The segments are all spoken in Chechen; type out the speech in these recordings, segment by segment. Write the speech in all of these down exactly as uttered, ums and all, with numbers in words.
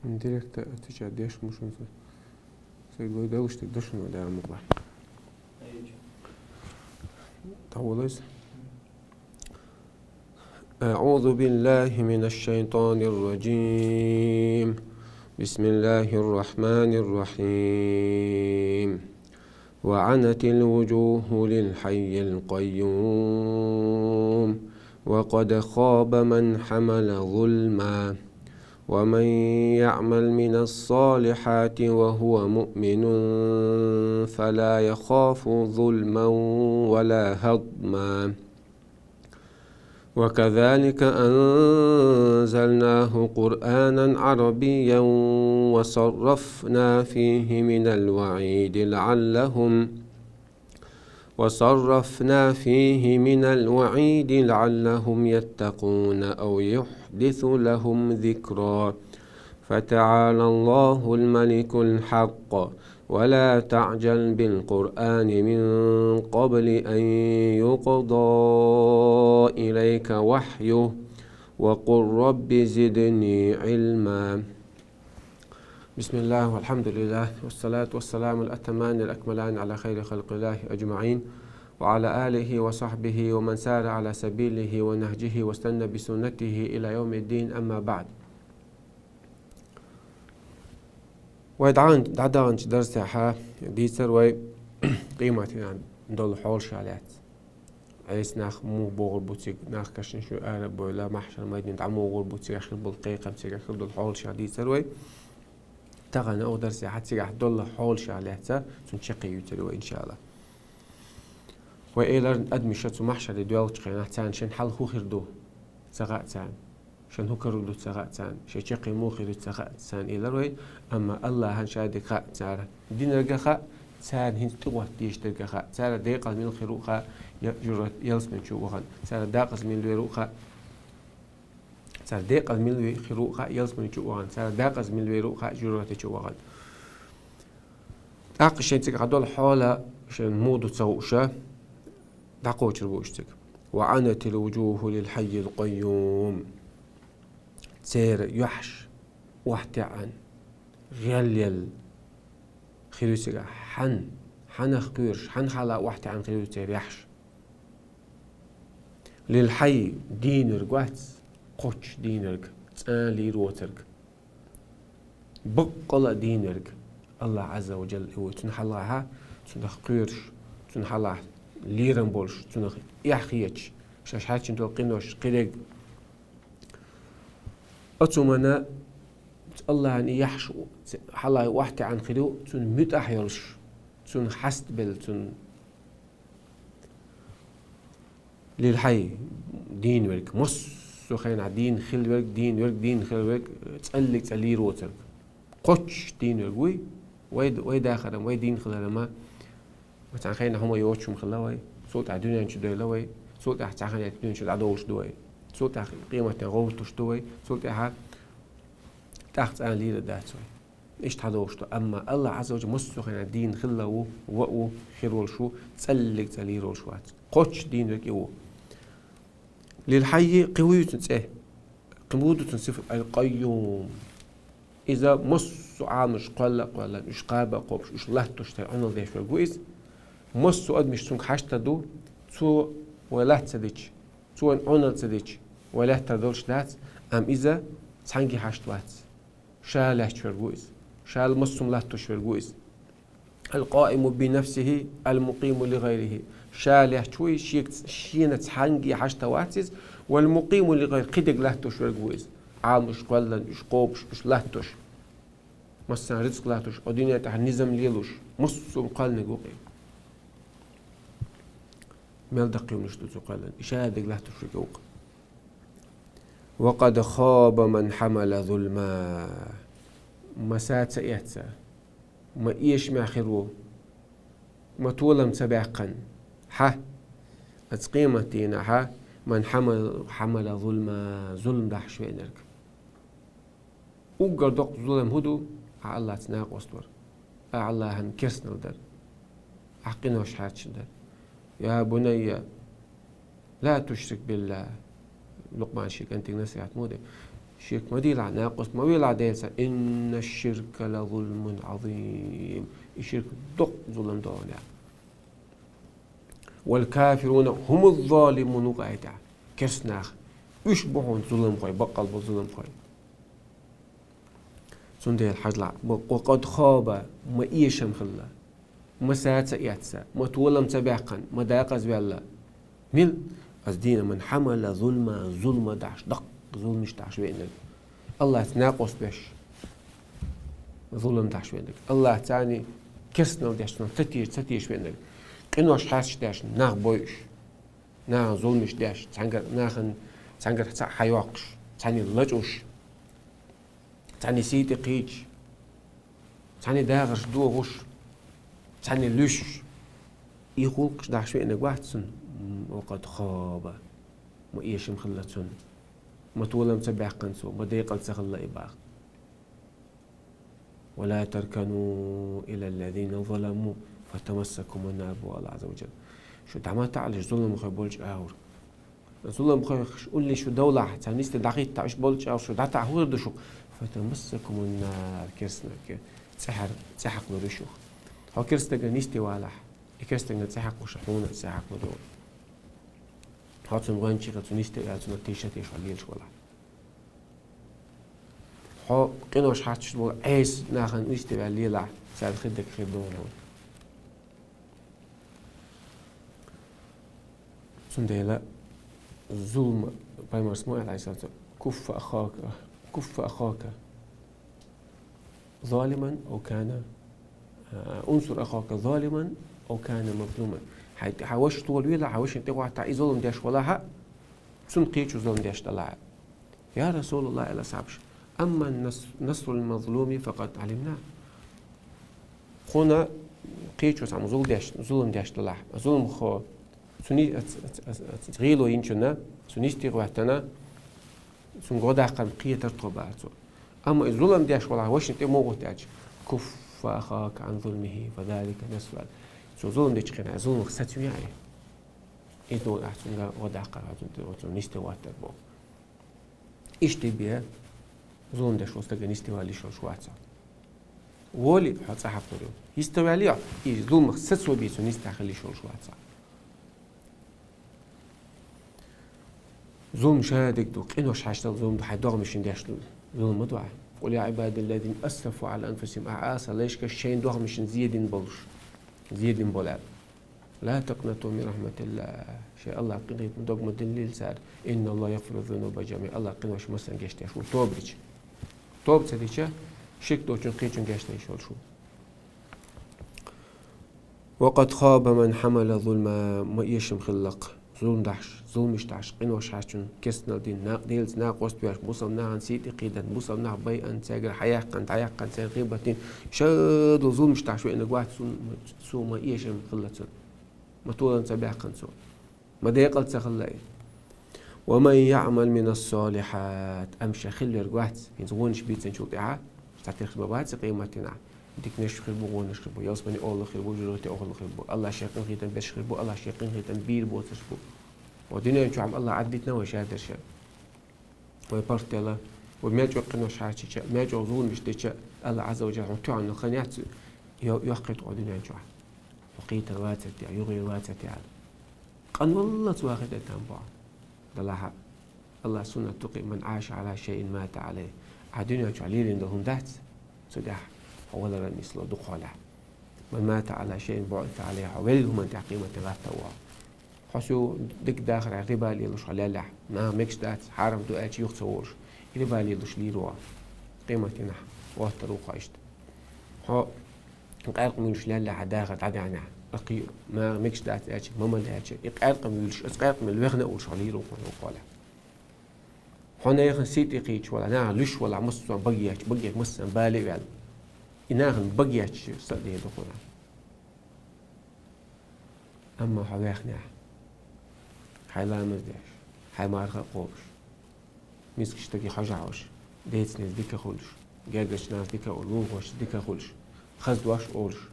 Директор отвечать деш мушунца. Сай лой далуш тик душуна дара мукла. Таволайс. أعوذ بالله من الشيطان الرجيم. بسم الله الرحمن الرحيم. وعنت الوجوه للحي القيوم وقد خاب من حمل ظلما ومن يعمل من الصالحات وهو مؤمن فلا يخاف ظلما ولا هضما. وكذلك أنزلناه قرآنا عربيا وصرفنا فيه من الوعيد لعلهم وصرفنا فيه من الوعيد لعلهم يتقون أو يحدث لهم ذكرا. فتعالى الله الملك الحق ولا تعجل بالقرآن من قبل أن يقضى إليك وحيه وقل رب زدني علما. بسم الله والحمد لله والصلاة والسلام الأتمان الأكملان على خير خلق الله أجمعين وعلى آله وصحبه ومن سار على سبيله ونهجه واستنى بسنته إلى يوم الدين، أما بعد. Вай дӀа-, дӀадаханчу дарсехьа дийцар вай къематдийнахь долу хьолаш лаьцна. Ӏеса нах муха богӀур бу цига, нах кашнаш ю ара а бевлла, махьшар майдане дӀа муха гӀур бу, цигахь хир болу кхайкхам, цигахь хир долу хьолаш дийцар вай. Тахана оха дарсехьа цигахь долу хьолаш лаьцна, цунна чаккхе юьйцур ю вай, иншаАллахӀ. Вай элира, адамаша цу махьшаре доьлхучу хенахь царна шен хьал хӀун хир ду ца хаьа царна. Шен хӀун карор ду ца хаьа царна, шен чаккхе муха хир ю ца хаьа царна, элира вай, амма АллахӀан ша дерг хаьа цара. Динарг а хаьа, царна хӀинца тӀехӀотта дезаш дерг а хаьа. Цара декъал мила хир ву а хаьа, я-, жуьгтий ялсамани чу вахана. Цара декъаза мила вер ву а хаьа. Цара декъал мила вер хир ву а хаьа, ялсамани чу вахана. Цара декъаза мила вер ву а хаьа, жуьгтий чу вахана. ТӀаккха шен цигахь долу хьола шен муха ду ца хууш, дӀакхочур бу уьш цига. وعنت الوجوه للحي القيوم. Церан юьхьаш охьатаьӀна, гӀелъелла хир ю цигахь. Хьан, хьанах кхоьруш, хьан хьала охьатаьӀна хир ю церан юьхьаш. Лил-хьаййи, дийна верг вац, кхоччуш дийна верг, цкъа а лийр воцург. Баккъалла а дийна верг АллахӀ Ӏазза ва Джалла и ву. Цунна хьалхахьа, цунах кхоьруш, цунна хьалха лерам болуш, цунах эхь хеташ, шаьш хьаьрчина долу къинош кхидерг. Оцу хӀуманна АллахӀан и юьхьаш хьалха охьатаьӀна хир ю, цунна муьтӀахь йолуш, цунна хьастабелла, цунна Лил-хьаййи, дийна верг. Массо а хенахь дийна хилла верг, дийна верг, дийна хилла верг, цкъа а цкъа лийр воцург. Кхоччуш дийна верг вуй, вай, вай дахаран, вай дийна хиларан ма, цхьана хенахь хӀума йоцуш хӀума хилла вай, цул тӀаьхьа дуьнен чу девлла вай, цул тӀаьхьа цхьана хенахь дуьнен чу дӀадовлуш ду вай, цул тӀаьхьа къематдийнахь гӀовттуш ду вай, цул тӀаьхьа тӀаккха цкъа а лийр дац вай. Иштта хьадогӀуш ду. Амма АллахӀ Ӏазза ва Джалла массо а хенахь дийна хилла ву, ва а ву, хир волуш ву, цкъа а цкъа лийр волуш вац. Кхоччуш дийна верг и ву. Лил-хьаййи, кхин хӀун ю цуьнан цӀе? Кхин муха ду цуьнан сифат? Ал-Къайюм. Иза массо а Ӏаламаш кхолла а кхоьллина, уьш кхаба а кхобуш, уьш латтош, тера Ӏуналла деш верг ву иза. Массо а адамаш цуьнга хьашт ду, цо вай латта ца дича, цо вайна Ӏуналла ца дича, вай лаьттар долуш дац, амма иза цхьаьнгге хьашт вац. Ша лаьтташ верг ву иза. Ша массо а хӀума латтош верг ву иза. Ал-къаиму би нафсихи, ал-мукъиму ли гӀайрихи. Ша лаьтташ ву иза, шега ц-, шена цхьаьнгге хьашт вац иза, вал-мукъиму ли гӀайрихи, кхидерг латтош верг ву иза. Ӏаламаш кхоллина, уьш кхобуш, уьш латтош. Массарна рицкъ латтош, кху дуьнен тӀехь низам лелош, массо а хӀума кхоьллинарг ву-кх иза. Мел даккхий хӀуманаш ду цо кхоьллина, и ша дерг латтош верг ву-кх. Ва къад хаба ман хьамала зулма. Ма са ца эцна, ма эшамехь хир ву, ма толам ца баьккхина хьа, оцу къематдийнахьа, ман хьамала, хьамала зулма, зулам дахьаш веанарг. Уггар доккха зулам хӀун ду? Ахь АллахӀца накъост вар, ахь АллахӀан керстанал дар, ахь къинош хьаьрчина дар. Я бунайя, ла тушрик биллахӀ. Лукъман шен кӀантига насихьат муха де? Ширк ма дилахь, накъост ма велахь Делаца. «Инна ширка ла зулмун азим». И ширк доккха зулам да хьуна. «Валь-кафируна хӀумуз-залимун», вукху аятехь. Керста нах. Уьш бу хьуна зуламхой, баккъал бу зуламхой. Цундела хьажал, ва къад хаба, ма эшам хилла, ма са ца эцна, ма толам ца баьккхина, ма дакъазваьлла. Мила? Из дийна, ман хьамала зулма, зулма дахьаш, доккха зулмаш дахьаш веанарг. АллахӀаца накъост беш, зулам дахьаш веанарг. АллахӀаца царна керстанал деш, цунах ца теша, ца теша веанарг. Къинош хьарчаш деш, нах бойуш, нахана зулмаш деш, цхьаьнгара, нахана цхьаьнгара цхьаъ хьайоккхуш, цхьанна лачкъош, цхьанна сий тӀе кхийдаш, цхьанна дагӀарш дохуш, цхьанна луьсташ. И гӀуллакхаш дахьаш веанарг вац цунна. М, ва къад хаба. Ма эшам хилла цунна. Ма толам ца баьккхина цо, ма декъал ца хилла и боху. «Ва ла таркану ила ллазина заламу, фатамассакумун нар», боху АллахӀ Ӏазза ва Джалла. Шу дӀа ма таӀалаш зуламхой болчу агӀор. Зуламхойх улле шу довлахь, царна нисде дӀахӀиттахь, уьш болчу агӀор шу дӀатаӀахь хӀун хир ду шух? «Фатамассакумун нар», керстанал, цӀе хьар-, цӀе хьакхалур ю шух. Хьо керстанал нисде валахь, и керстанал цӀе хьакхалуш, хьуна цӀе хьакхалур ю. Хьо цунна гӀоьнчий хилла, цу нисде ваьлла, цунах тийша-тийша хьо лелаш валахь. Хьо къинош хьарчаш болу Ӏеса нахана нисде ваьлла лелахь, царна хир дерг хир ду хьуна. Цундела зулам, пайхамарс ма аьлла, Ӏалайхиссалату вассалам: «Куффа ахака, куффа ахака залиман ав кана, а, унсур ахака залиман ав кана мазлуман». Хьайн, хьан ваша тола велахь, хьан вашина тӀе хӀоттахь, и зулам деш валахь а, цунна кхечо зулам деш далахь а. «Я Расулаллах», аьлла асхьабаша, «амма нас-, насрул мазлуми факъад Ӏалимна». Тхуна кхечо цхьамма зул деш, зулам деш далахь, зуламхо цуьнан, ц-, ц-, ц-, ц-, гӀело йинчунна, цуьнан йистехь хӀоьттина, цунна гӀо даккхарна кхетара тхо, боху цо. Амма и зулам деш валахь, вашина тӀе муха хӀутту аьлча, «куффа ахака Ӏан зулмихи, фазалика насру». Цо зулам дечу хенахь, зуламах сацаве ахь. Иза ду ахь цунна гӀо даккхар, хьо цунна тӀе, хьо цунна нисде хӀоттар боху. Иштта бен, зулам деш волу стаг нисде вала йиш йолуш вац хьо. Воли, хьо цӀа хьакхалур ю. Йиста ваьлла, и зуламах сацо бен цо нисдахь хила йиш йолуш вац хьо. Зулам ша дерг ду, къинош хьаштал зулам ду, хьайн догӀмашна деш ду. Зулам ма ду ахь. «Къул я Ӏибадаллазина асрафу Ӏала анфусихим», ахь ала сан лайшка шайн догӀмашна зен дина болуш. Зен дина болу аьлла. «Ла такънату мин рахьматиллах». Шайн АллахӀ къинхетам дог ма диллийла цара. «Инналлаха ягъфиру зунуба жамиӀа». АллахӀ къинош массарна гечдеш ву тоба дича. Тоба ца дича, ширк доцучун кхечун гечдеш волуш ву. «Ва къад хаба ман хьамала зулма», ма эшам хилла-кх. Зулам дахьаш, зуламаш дахьаш, къинош хьарчун, керстанал дина, на-, Делаца накъост веш, бусалба нахана сий тӀе кхийдина, бусалба нах байъина, цаьргара хьаяьккхина, дӀаяьккхина, церан гӀийбат дина, шадолу зуламаш дахьаш веанарг вац цунна, цо ма эшам хилла цунна. Ма толам ца баьккхина цо. Ма декъал ца хилла и. «Ва ман яъмал минас-салихьат». Амма ша хилла верг вац, хӀинца вонаш бийцинчул тӀаьхьа, цхьатерра ма бац и къематдийнахь. Диканаш хир бу, вонаш хир бу, ялсамани олалла хир бу, жожагӀати олалла хир бу. АллахӀ шен къинхетам берш хир бу, АллахӀ шен къинхетам бийр боцурш бу. Ва дуьнен чохь АллахӀа Ӏад битина вай шадерш. Вай паргӀат делла, вай мел чӀогӀа къинош хьарчича, мел чӀогӀа зуламаш дича, АллахӀ Ӏазза ва Джалла хьуна тоьхна хилла яц, йо-, йоккхуьйту хьо дуьнен чохь. Хьо кхетар вацар те, юхавер вацар те аьлла. Къанваллалц вахийта там бохьу. Далахьа, АллахӀан суннат ду-кх: «Ман Ӏаша Ӏала шайъин мата Ӏалайхи». Ахь дуьнен чохь лелийна долу хӀума дац, цу тӀехь хьо валаран нисло дукхахьолехь. «Ман мата Ӏала шайъин буъиса Ӏалайхи», хьо велла хӀуманна тӀехь къематдийнахь латта а ву ахь. Хьо цу дика дахарехь риба лелош хьо леллехь, наха мегаш дац, хьарам ду аьлча юха ца волуш, риба лелош лийр ву хьо. Къематдийнахь хӀоттар ву хьо иштта. Хьо къаьркъа муьйлуш леллехь, хьан дахар дӀадаьхьнехь, акхий, наха мегаш дац аьлча, ма мала аьлча, и къаьркъа муьйлуш, аса къаьркъа муьйлу вехна а волуш хьо лийр ву хьо юххехь. Хьо нехан сий тӀе кхийдаш валахь, наха луьйш валахь, массо а бага етташ, багех массарна бале а ваьлла. И нахана бага етташ са а дер ду хьуна. Амма хьо вехнехь, хьайн ламаз деш, хьайн марха а кхобуш, мискачу стаге хьожа а хьожуш, децнеца дика хуьлуш, гергарчу нахаца дика а хуьлуш, лулахошца дика а хуьлуш, хаза дош а олуш,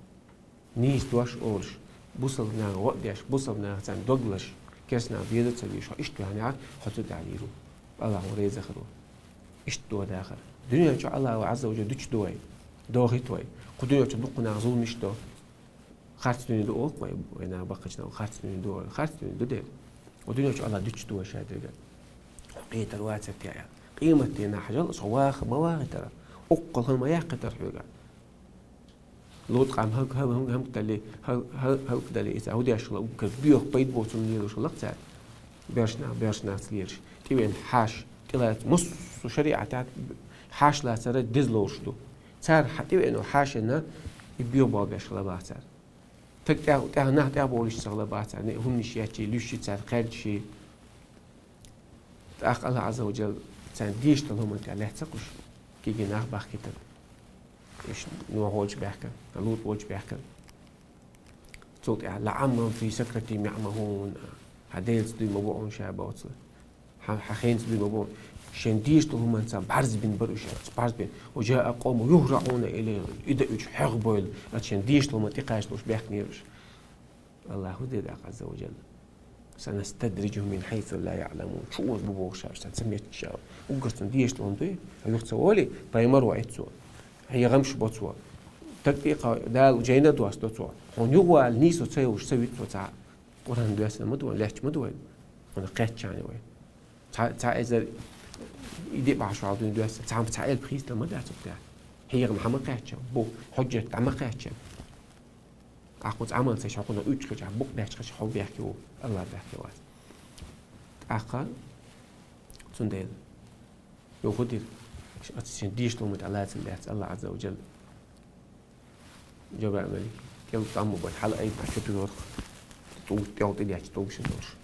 нийса дош а олуш, бусалба наха гӀо а деш, бусалба наха царна дог лазаш, керстанал деза а ца веш, хьо иштта вехнехь, хьо цу тӀехь лийр ву. АллахӀ хьуна реза хир ву. Иштта ду вай дахар. Дуьнен чу Аллаху Азза ва Джалла дуьтуш ду вай. Дохийт вай. Кху дуьнен чу дуккха нах зулам йиш ду. Харц дуьне ду оалаш вай, вай нах баккхача, харц дуьне ду, харц дуьне ду дера. Кху дуьнен чу Аллах дуьтуш ду вай шадерга. Кхетар вацар те. Къематдийнахь хьажал, со ваха ма вахийтар. Уккхал хӀама ма яккхийтар хьоьга. ЛутӀ къам хӀалак, хӀалак, хӀалак, хӀалакдале, хӀалак, хӀалак, хӀалакдале, иза хӀу деш хила, уггар боьха пайда боцург лелаш хила-кх цар. Бераш нах, бераш нах ца лелаш. ТӀевеана хьаша, тӀелаца, массо шариӀатехь хьаша лацар деза лоруш ду. Цар хьа тӀевеана хьашана и боьха болх беш хила бац цар. Таг тӀехь, тӀехь, нах тӀехь болуш ца хила бац цар, не хӀуманаш еччи, луьйш цар кхаьрдаши. ТӀаккха Аллах Азза ва Джалла царна дезаш долу хӀуманна тӀехь лаьцна кхуш, кегий нах бахкийтар. Уьш Нухь волчу баьхкар, ЛутӀ волчу баьхкар. Цул тӀаьхьа: «لعمرك في سكرتهم يعمهون». Хьан Делаца дуй ма бу хьуна ша бохуш. Хьан, хьан хенца дуй ма бу. Шен дезаш долу хӀуманца бӀаьрзе бина бара уьш, бӀаьрзе бина. «وجاء قومك يهرعون إليه». И дан уьш хьоьгӀа бевлла, аса шен дезаш долу хӀуманна тӀекхачалуш баьхкинера уьш. Аллаху дера, Азза ва Джалла: «سنستدرجهم من حيث لا يعلمون». Чу оза бу бохуш ша, сан ца метташ ша. Уггар цунна дезаш долу хӀума дуй, хьан юха ца волий, пайхамар ваийта цо. Хьехамаш бо цо. Таг тӀе кхо Дала жайна досто цо. Хьуна юхавала нийсо ца йолуш ца вита цо цхьа. Къуръан доьссина ма ду вай, лаьтташ ма ду вай. Хьуна кхаьччани вай. Цхьа, цхьа эзар и диъ бӀе шо хьал дуьйна доьссина, цхьа, цхьа элп хийцадала ма дац цо тӀехь. Хьехам хьан ма кхаьчча, бу, хьуьжжат дӀа ма кхаьчча. Ахь кху цӀа Ӏамал ца йича, хьо кхунах уьттуш хилча, букъ баьчча хилча, хьо бехке ву, Аллах бехке вац. ТӀаккха цундела юха дира, аса шен дезаш долу хӀуманна тӀехь лацам бац Аллах Азза ва Джалла. Джабраил малик, кӀел тӀамма бара, хьала айба чу туьйхира, тӀу-, тӀел тӀедетташ тӀулгашна долуш.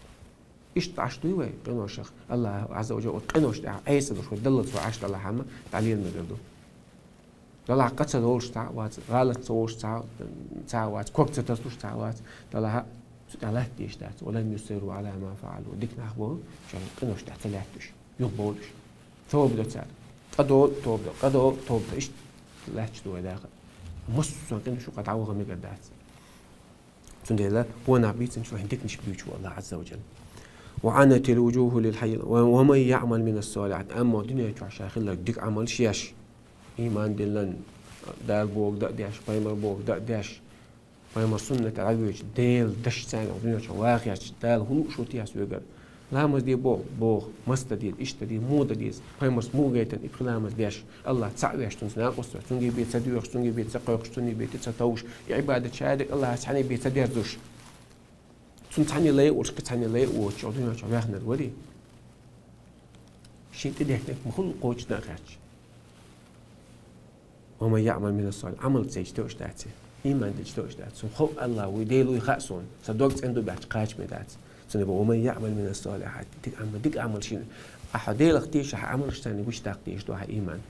Иштта Ӏаш дуй вай къиношах? Аллах Азза ва Джалла оцу къинош тӀехь Ӏеса долуш вай даллалц вай Ӏаш далахь хӀума дӀалела мегар ду. Далахь къа ца долуш цхьа а вац, гӀалат ца волуш цхьа, цхьа а вац, ког ца тасалуш цхьа а вац, далахь цу тӀехь латта дезаш дац. «ولن يصروا على ما فعلوا». Дика нах бу, шайн къинош тӀехь ца лаьтташ, юхабовлуш. Тоба до цара. Къа до, тоба до, къа до, тоба до. Иштта лаьтташ ду вай дахар. Массо а къиношна юкъа дӀаваха мегар дац. Цундела гӀо нах бийцинчул хӀинца диканаш буьйцу Аллах Азза ва Джалла. «وعنت الوجوه للحي», «ومن يعمل من الصالحات». Амма дуьнен чохь ша хилларг дика Ӏамалш еш, ийман диллина, Дала бохург дан а деш, пайхамар бохург дан а деш, пайхамар суннат дӀавоьдуш, Делан дашца цхьаьна дуьнен чохь вахарца, Дала хӀун лууш ву те соьгара? Ламаз де боху, боху, маца дан деза, иштта дан деза, муха дан деза, пайхамарс муха гайтина и пхи ламаз деш, Аллах цхьаъ веш, цунца накъост веш, цуьнга бен ца доьхуш, цуьнга бен ца кхойкхуш, цуьнга бен ца товш, и Ӏибадат шадерг Аллахьца цхьаьна бен ца дерзуш. Цунна цхьаьна лай а волуш, кхин цхьаьна лай а воцуш, дуьнен чохь ваьхнарг варий? Шен тӀедехнарг ма хуьлу кхочушдан а хаьттича. «ومن يعمل من الصالحات». Ӏамал ца йича тоъаш дац. Ийман дича тоъаш дац. Суна хов Аллах вуй, Дела вуй хаьа суна. Сан дог цӀена ду баьхча кхачаме дац. Цундела боху: «ومن يعمل من الصالحات». Дика Ӏамал, дика Ӏамал шина. Ахьа Делах теша, хьан Ӏамалш царна гучудаккха дезаш ду хьан ийман.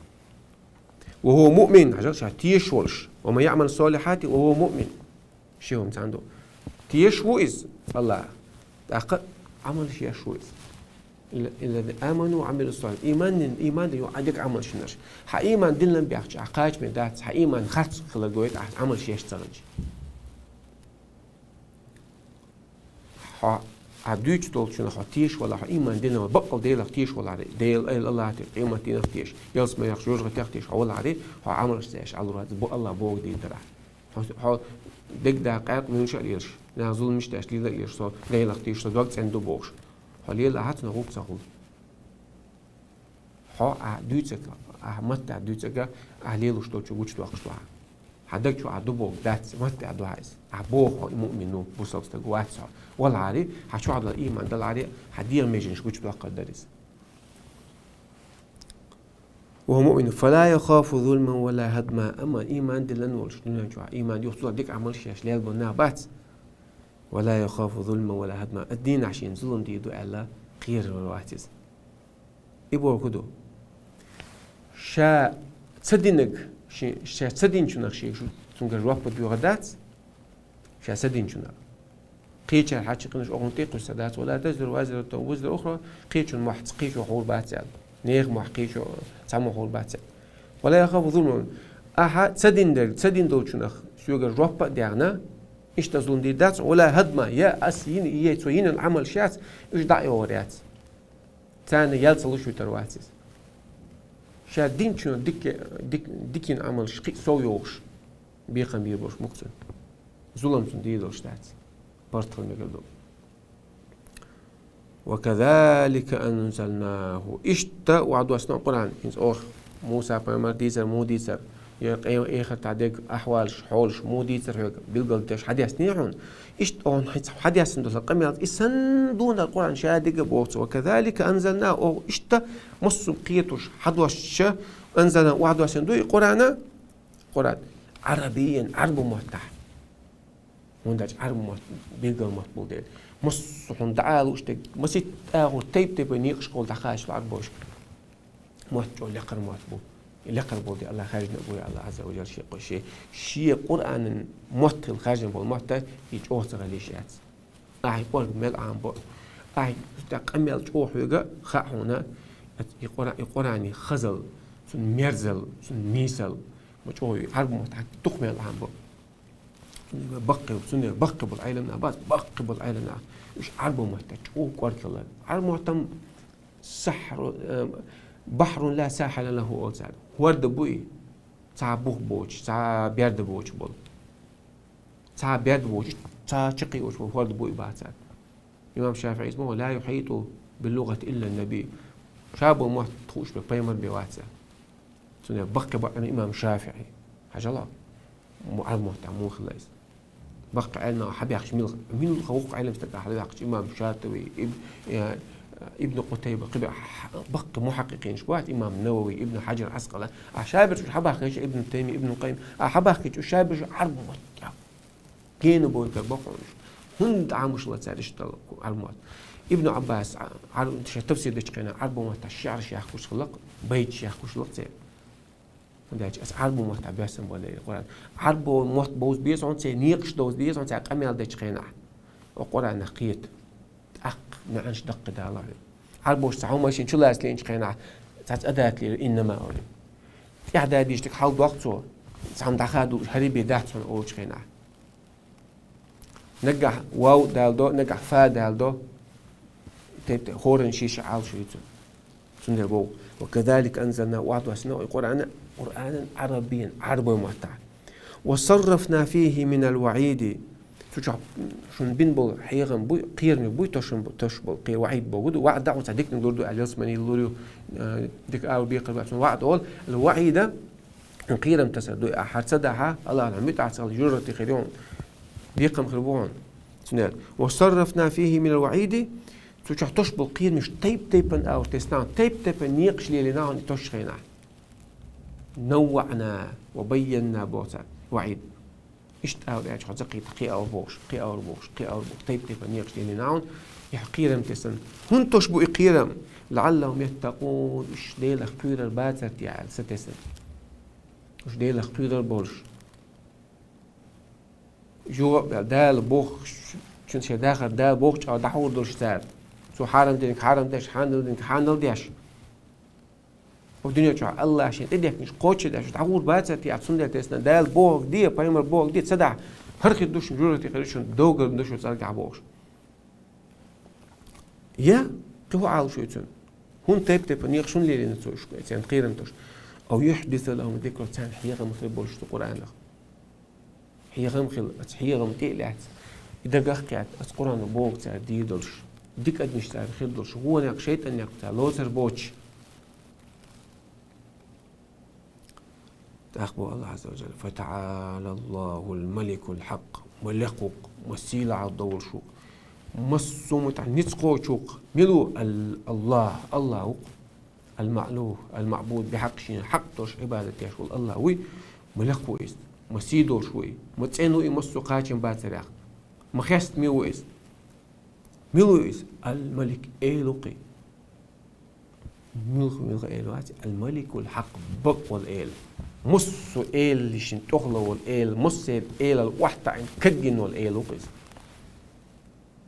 «وهو مؤمن», хьажал ша тешаш волуш. «ومن يعمل من الصالحات وهو مؤمن». Ши хӀума цхьаьна ду. Тешаш ву иза Аллах. ТӀаккха Ӏамалш еш ву иза. «إلا، إلا الذين آمنوا وعملوا الصالحات». Ийман дина, ийман дина, юха дика Ӏамалш йинарш. Хьан ийман диллина баьхча, ахь кхачаме дац, хьан ийман харц хилар гойту ахь Ӏамалш еш ца хилча. Хьо, ахь дуьйцуш долчунах хьо тешаш валахь, хьо ийман дина валахь, баккъал Делах тешаш валахь, Дела, Аллах тешаш, къематдийнах тешаш, ялсаманех, жоьжахатех тешаш хьо валахь, хьо Ӏамалш ца еш Ӏалур вац, бо Аллах бохург дийр дара. Хьо, хьо дегда къаьркъа муьлш а лелаш, нах зуламаш деш лела а лелаш, со Делах тешаш, со дог цӀена ду бохуш. Хьо лела ахьа цунах гӀуллакх ца хуьлу. Хьо ахь дуьйцург, ахь маттахь дуьйцург, ахь лелош долчу гучудоккхуш ду хьан. Хьан даг чу ахь ду бохург дац, маттахь ду хьан иза. Ахь боху хьо муъмин ву, бусалба стаг вац хьо. Валахьарий, хьан чохь долу ийман далахьарий, хьан дегӀан меженаш гучудоккхур дара иза. «وهو مؤمن فلا يخاف ظلما ولا هضما». Амма ийман диллина волуш, дуьнен чохь ийман юхцо дика Ӏамалш еш лелабо нах бац. «ولا يخاف ظلما ولا هضما». Аса дийнахь шена зулам дийр ду аьлла, кхерар вац иза. И бохург ду. Ша ца динарг, ши-, ша ца динчунах шен шу-, цуьнгара жоп доьхур дац. Ша ца динчунах. Кхечара хьаьчча къинаш оха тӀе кхуьссур дац. «ولا تزر وازرة وزر أخرى», кхечун мохь кхечо хьур бац аьлла. Нехан мохь кхечо цхьаммо хьур бац аьлла. «ولا يخاف ظلما». Ахьа ца динарг, ца дина долчунах соьгара жоп а даьхна, иштта зулам дийр дац, «ولا هضما», я ас йина, я цо йинан Ӏамалш яц, уьш дӀа а йогӀур яц. Царна ял ца луш витар вац иза. Ша динчун дика, дик-, дикин Ӏамалаш кхы а сов йоахаш, бекхам бийр болаш мукъ цун. Зулам цун дийр долаш дац. Барт хила мегар ду. «وكذلك أنزلناه». Иштта вахдоссана Къуръан. ХӀинца оха Муса пайхамар дийцар, муха дийцар. Е къе-, эхартахь дерг ахьвалаш, хьолаш, муха дийцар хьоьга, билгалдеш хьадессаний хьуна. Иштта оха хӀинца хьадессана долу къамел, и санна дунар Къуръан ша деррига боху цо. «وكذلك أنزلناه». Оха иштта массо а кхеташ, хьадоссаш, «أنزلناه», вахдоссийна ду и Къуръана, Къуръан, «عربيا», Ӏарбу маттахь. ХӀунда аьлча Ӏарбу мотт билггал мотт болу дела. Массо а хьуна дӀа а лууш дерг, масийтта агӀор тайп-тайпана некъашкахула дӀакхачалу Ӏарбоша. Мотт чӀогӀа лекхара мотт бу. Лекхара болу де Аллах хаьржина а бу, Аллах Азза ва Жалла шен, шен, шен Къуръанан мотт хила хаьржина болу мотт, и чӀогӀа ца хила йиш яц. Ахьа и кӀорга мел Ӏамабо. Ахьа тӀаккха къамел чӀогӀа хьоьга хаьа хьуна, и Къуръа-, и Къуръанан хазал, цуьнан мерзал, цуьнан нийсал. Ма чӀогӀа и Ӏарбу мотт хьан дукха мел Ӏамабо. Баккхий, цундела баккхий болу Ӏеламнах бац, баккхий болу Ӏеламнах. Уьш Ӏарбу маттахь чӀогӀа кӀоргхилла. Ӏарбу маттахь сахьру-, э, «بحر لا ساحل له» олу цара. ХӀорда бу и, цхьа бух боцуш, цхьа берда боцуш болу. Цхьа берда боцуш, цхьа чаккхе йоцуш болу хӀорда бу и бах цара. Имам ШафиӀис боху: «لا يحيط باللغة إلا النبي». Ша болу мотт хууш бен пайхамар бен вац. Цундела баккхий бу имам ШафиӀи. Хьажал, му-, Ӏарбу маттахь муха хилла иза. Баккхий Ӏеламнах хьабаьхча, мила, мила воккха Ӏелам стаг хьабаьхча, имам ШатӀави, иб-, э, Ибн Къутайба, кхиберш хьа-, баккхий мухьаккъикъинаш бу, имам Навави, Ибн Хьаджар Ӏаскъалани. Ахьа ша берш хьабахкийча, Ибн Таймия, Ибн Къаййим, ахьа хьабахкийча, уьш ша берш Ӏарбу маттахь гена бохург бакъонаш. ХӀунда Ӏамош хилла цара иштта Ӏарбу мотт? Ибн Ӏаббас, а, Ӏар-, шен тафсир дечу хенахь Ӏарбу маттахь шиӀраш яхкуш хилла-кх, байташ яхкуш хилла-кх церан. ХӀунда аьлча аса Ӏарбу маттахь боьссан болу Къуръан. Ӏарбу мотт бовза беза хьуна, церан некъаш довза деза хьуна, церан къамел дечу хенахь. Оцу Къуръанах кхета. ТӀаккха маьӀнаш даккхий дала хьуна. Ӏарбоша цхьа хӀума шен чулацлийначу хенахь, цхьацца адаталера иннама олий. ТӀаьхьа дадийча дика хьал доккху цо, цхьамма дӀахадуш хӀара бен дац хьуна олучу хенахь. Наггахь вав дала до, наггахь фа дала до, тайп-тайп хӀоранна шен-шен Ӏалашо ю цунна. Цундела боху: «وكذلك أنزلناه», вахдоссийна и Къуръана, Къуръанан Ӏарабийан, Ӏарбойн маттахь. «وصرفنا فيه من الوعيد». Цу чохь шуна бина болу хьехам буй, кхераме буй, тошам бу-, тосуш болу кхе-, ваӀид бохург ду. ВаӀд дӀа хьуна цхьа диканиг лур ду аьлла, ялсамани лур ю, э, дика ала бекхар бац. ВаӀд олу, ал-ваӀида, хьуна кхерам тасар ду. Ахь хьара ца дахь, Аллахьна хьуна муьтӀахь ца хилча, жожагӀате хир ю хьуна, бекхам хир бу хьуна. Цундела: «وصرفنا فيه من الوعيد». Цу чохь тосуш болу кхерамаш тайп-тайпана агӀор тесна, тайп-тайпана некъаш лелийна хьуна и тосучу хенахь. «نوعنا وبينا» боху цара, ваӀид. Иштта ала аьлча, хьо ца кхета, кхин а ала бохуш, кхин а ала бохуш, кхин а ала бохуш, тайп-тайпана некъаш лелийна хьуна, и хьо кхерам тесна. ХӀунда тосуш бу и кхерам? «لعلهم يتقون», уьш Делах кхоьрур бацара те аьлла, са тесна. Уьш Делах кхоьрур болуш. Жоп бел, Дала бохучун шайн дахар, Дала бохучу чӀагӀо дӀахьур долуш цара. Цо хьарам динарг хьарам деш, хьанал динарг хьанал деш. Оцу дуьнен чохь Аллахьа шен тӀедехкинчу кхоччуш деш, дӀагӀур бацара те, цундела тесна, Дала бохург де, пайхамар бохург де ца дахь, хӀара хир ду шуна, жожагӀате хир ю шуна, догар ду шуна цӀаргахь бохуш. Я, кхин хӀун Ӏалашо ю цуьнан? ХӀунда тайп-тайпана некъаш хӀунда лелийна цо уьш, царна кхерам тосуш? «أو يحدث لهم ذكرا», царна хьехам хир болуш ду Къуръанах. Хьехам хила, оцу хьехам тӀе а лаьцна, и дагах а кхетта, оцу Къуръано бохург цара дийр долуш, дика адамаш цара хир долуш, вонех, шайтӀанех цара лоцур боцуш. ТӀаккха боху Аллахьа Азза ва Жалла: «فتعالى الله الملك الحق». Ма лекха ву-кх, ма сийлахь долуш ву-кх, массо а муьтӀахь ницкъ кхочуш ву-кх. Мила ву? Ал-, Аллахь, Аллахь ву-кх. Ал-маӀлуф, ал-маӀбуд, бихьакъ шена хьакъ долуш Ӏибадат деш волу Аллахь вуй, ма лекха ву иза, ма сий долуш вуй, ма цӀена ву и массо а кхачам бацарехь, ма хестаме ву иза. Мила ву иза? Ал-Малик, Эла ву-кх и. Муьлха, муьлха Эла вац, ал-Маликул-Хьакъ, бакъ волу Эла. Массо а элашна тӀехула волу Эла, массо а элал охьатаӀийна, кагйина волу Эла ву-кх иза.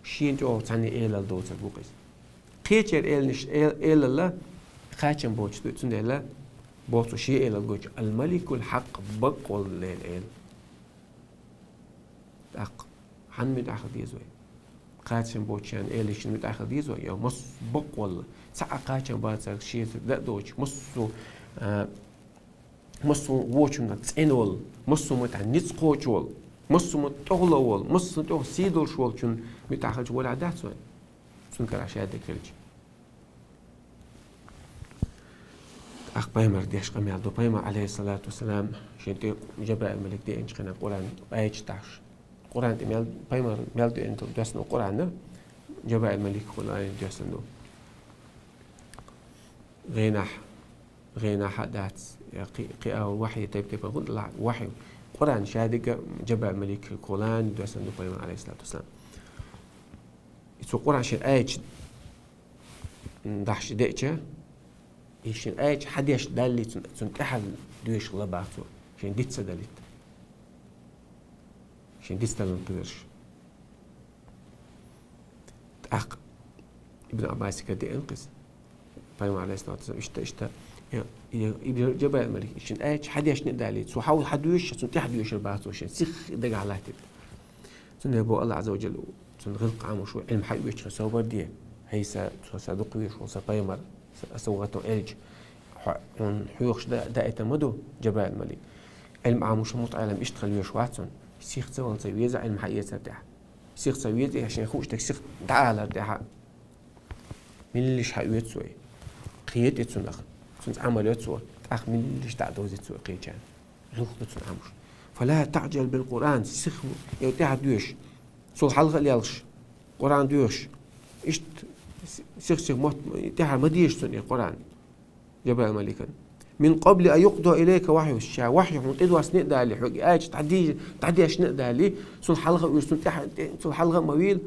Шена чӀогӀа цхьаьна элал доцург ву-кх иза. Кхечеран эланаш, эл-, элалла кхачам боцуш ду, цундела боху цо шен элал гойтуш: «Ал-Маликул-Хьакъ», бакъ волу Эла. ТӀаккха хьанна муьтӀахь хила деза вай? Кхачам боцучарна, элашна муьтӀахь хила деза вай? Я массо а бакъ волу, цхьа а кхачам бацарг шеца дан а доцуш, массо а А, массо а вочунна цӀена волу, массо а муьтӀахь ницкъ кхочу волу, массо а муьтӀахь тӀехула волу, массо а тӀехула сий долуш волчун муьтӀахь хилча, валахь дац вайн? Цуьнан карахь шадерг хилча. ТӀаккха пайхамар деш къамел ду. Пайхамар, алейхиссалату вассалам, шен тӀе Жабраил малик деанчу хенахь Къуръан аяташ дахьаш. Къуръан тӀе мел, пайхамар мел деана ду, доьссина ду Къуръан, Жабраил малик хуьлу аят доьссина ду. ГӀенахь, гӀенахь а дац, я кхи-, кхиа вахьи тайп-тайпана хӀунда лахь вахьи. Къуръан шадерг а Жабраил малик хуьлу аят доьссина ду пайхамар, алейхиссалату вассалам. И цо Къуръан шен аяташ дахьаш деача, и шен аяташ хьан деш даллий, цунна, цунна тӀаьхьа доьшуш лабахь цо, шен диц ца далийта. Шен диц далан кхоьруш. ТӀаккха Ибн Аббасига деана кхиза. Пайхамар, алейхиссалату вассалам, иштта, иштта, я, я, Ибн Жабраил малик, шен аяташ хьан дешна а даллий, цо хьан, хьан доьшуш, цунна тӀаьхьа доьшур бац цо шен, сих дагахь латтийта. Цундела боху Аллах Азза ва Жалла, цунна гӀиллакх Ӏамош ву, Ӏилма хьаоьцучохь собар де. Хьайса, цо сан дукха везаш волу сан пайхамар, сан, сан ватон элча. Хьо-, хьуна хьоьхуш да-, даийтина ма ду Жабраил малик. Ӏилма Ӏамош мутаӀеллим иштта хила везаш вац хьуна. Сих ца вала ца веза Ӏилма хьаэцар тӀехь. Сих ца веза, я шен хууш дерг сих дӀаалар тӀехь. Миллиш хьаоьцу вай. Кхета и цунах. Цунца Ӏамал йо цо. ТӀаккха миллиш дӀа а довзуьйту цо кхечарна. ГӀиллакх ду цунна Ӏамош. «Фала таӀжал бил Къуръан», сих, э, тӀаьхьа доьшуш. Цул хьалха а лелхаш. Къуръан доьшуш. Иштта сих-сиха мотт тӀаьхьа ма деша цунна и Къуръан. Жабраил маликан. «Мин къабли ан юкъда илайка вахьйу», ша вахьйу хьуна тӀедоссане а даллий, хьоьга и аяташ дӀаде-, дӀадешна а даллий, цул хьалха а уьш, цунна тӀаьхьа, тӀе-, цул хьалха а ма вийла,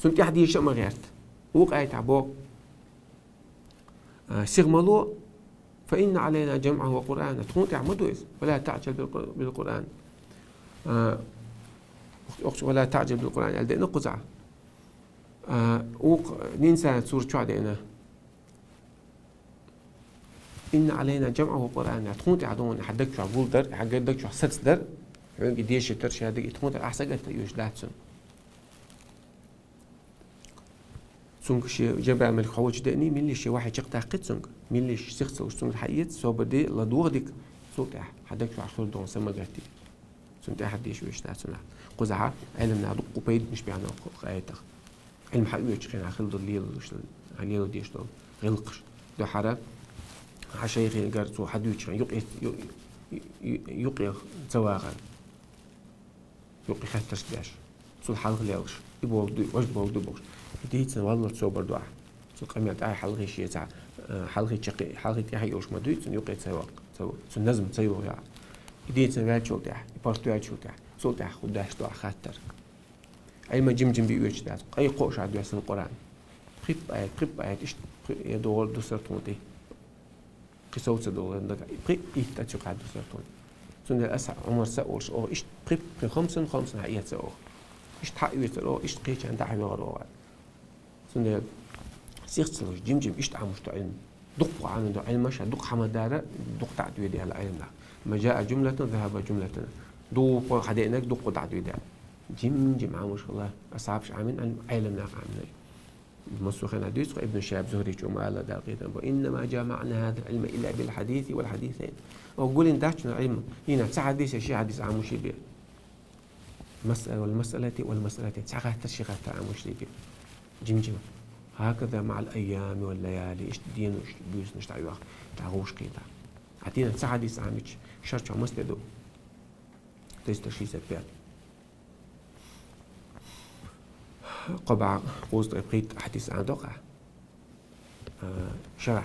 цунна тӀаьхьа деша а ма гӀерта. Вукху аятехь боху: А, сих ма ло, «Фа инна Ӏалайна жамъаху ва Къуръана», тхуна тӀехь ма ду иза, «Ва ла таӀжал бил Къур-, бил Къуръан». А, охча «Ва ла таӀжал бил Къуръан» аьлла деана кхузахь. А, вукху Инсан сурат чохь деана: «Инна Ӏалайна жамъаху ва Къуръана», тхуна тӀехь ду хьан даг чохь гулдар, хьан даг чохь сацдар, хьоьга и дешийтар шадерг, и тхуна тӀехь ахь сагатта оьшуш дац цунна. Цуьнга шен Жабраил малик хьовчу деаний, миллиш шен вахьи чекхдаккхи цуьнга, миллиш сих ца луш цуьнга хьаэца, собар де, ладогӀа дика, цул тӀаьхьа хьан даг чохь хир долу са ма гатде. Цунна тӀаьхьа деша веш дац цунах. Кхузахь Ӏеламнаха дуккха пайданаш баьхна кху аятах. Ӏилма хьаоьцучу хенахь хила долу лелалуш, хьан лело деш долу гӀиллакхаш. Дуьххьара хьан шайхегара цо хьан дуьйцучу хенахь юкъе, ю-, ю-, ю-, юкъе ца вагӀар. Юкъе хаттарш деш. Цул хьалха лелхаш. И болу дуй, важа болу дуй бохуш. И дийцина валлалц собар ду ахь. Цу къамел тӀаьхьа хьалхе шеца, э, хьалхе чаккхе, хьалхе тӀаьхьа йолуш ма дуй, цуьнан юкъе ца ваккха, ца во-, цуьнан назма ца йогӀу яхь. И дийцина ваьллачул тӀаьхьа, и паргӀат ваьллачул тӀаьхьа, цул тӀаьхьа хӀун деш ду ахь хаттар. Ӏилма жим-жим бен оьцуш дац. Къай кхоъ ша доьссина Къуръан. Пхи-пхи аят, пхи-пхи аят, иштта пхи-, я догӀур ду сар тхуна тӀе. Кхин сов ца долу дагахь, пхи-, итт а цуьнга хьадуьсур тхуна. Цундела аса Ӏумарса а волуш, оха иштта пхи-, пхи хомсан, хомсан хьаэца оха. Иштта хьаоьцура оха, иштта кхечарна дӀахьоьгӀура оха. Цундела сих ца луш, жим-жим иштта Ӏамош ду Ӏилма. Дуккха Ӏамош ду Ӏилма, ша дуккха хьама дара, дуккха дӀа а доьду аьлла Ӏилманах. Ма жаа жумлатан, захаба жумлатан. Дуккха хьадеънарг дуккха дӀа а доьду аьлла. Жим-жим Ӏамош хилла, асхьабаш Ӏамин, Ӏилма-, Ӏеламнах Ӏаминарг. Массо а хенахь дуьйцу Ибн Шихаб Зухричо ма-аллара Дала къинтӀера бо: «Иннама жамаъна хӀазал Ӏилма илла бил хьадиси вал хьадисайн». Оха гулдина дац шуна Ӏилма, дийнахь цхьа хьадис я ши хьадис Ӏамош бен. Масъала вал масъалати вал масъалатайн. Цхьа хаттар, ши хаттар Ӏамош бен. Жим-жима. Хьаказа маӀал айями вал лаяли. Иштта денаш, буьйсанаш дӀайоьхна, дӀагӀовш кхетахь. Ахьа дийнахь цхьа хьадис Ӏамийча, шарчохь маса де ду? Триста шестьдесят пять. Кхо бӀе кхузткъе пхийтта хьадис Ӏамадо-кх ахь, а, шарахь.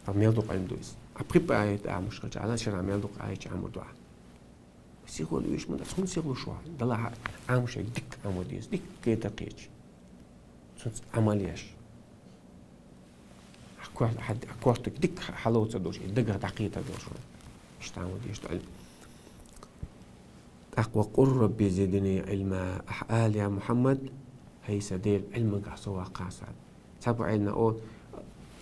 Ахь мел дукха Ӏилма ду иза. Ахь пхи-пхи аят Ӏамош хилча, Ӏа шарахь мел дукха аят Ӏамор ду ахь. Сихвала оьшу ма дац, хӀунда сихлуш ву ахь? Далахь Ӏамош дерг дика Ӏамо деза, дика кхетар кхеташ. Цунца Ӏамал еш. Хьан кор-, хьан, хьан кортиг дика хьалоцур долуш, и дагах дӀакхетар долуш ву. Иштта Ӏамал деш ду Ӏилма. ТӀаккха: «Ва къул Рабби зидни Ӏилма». Ахьа ала, я Мухьаммад, хӀай сан Дела, Ӏилманах сов ваккха сан. Цхьаболу Ӏеламнаха олу,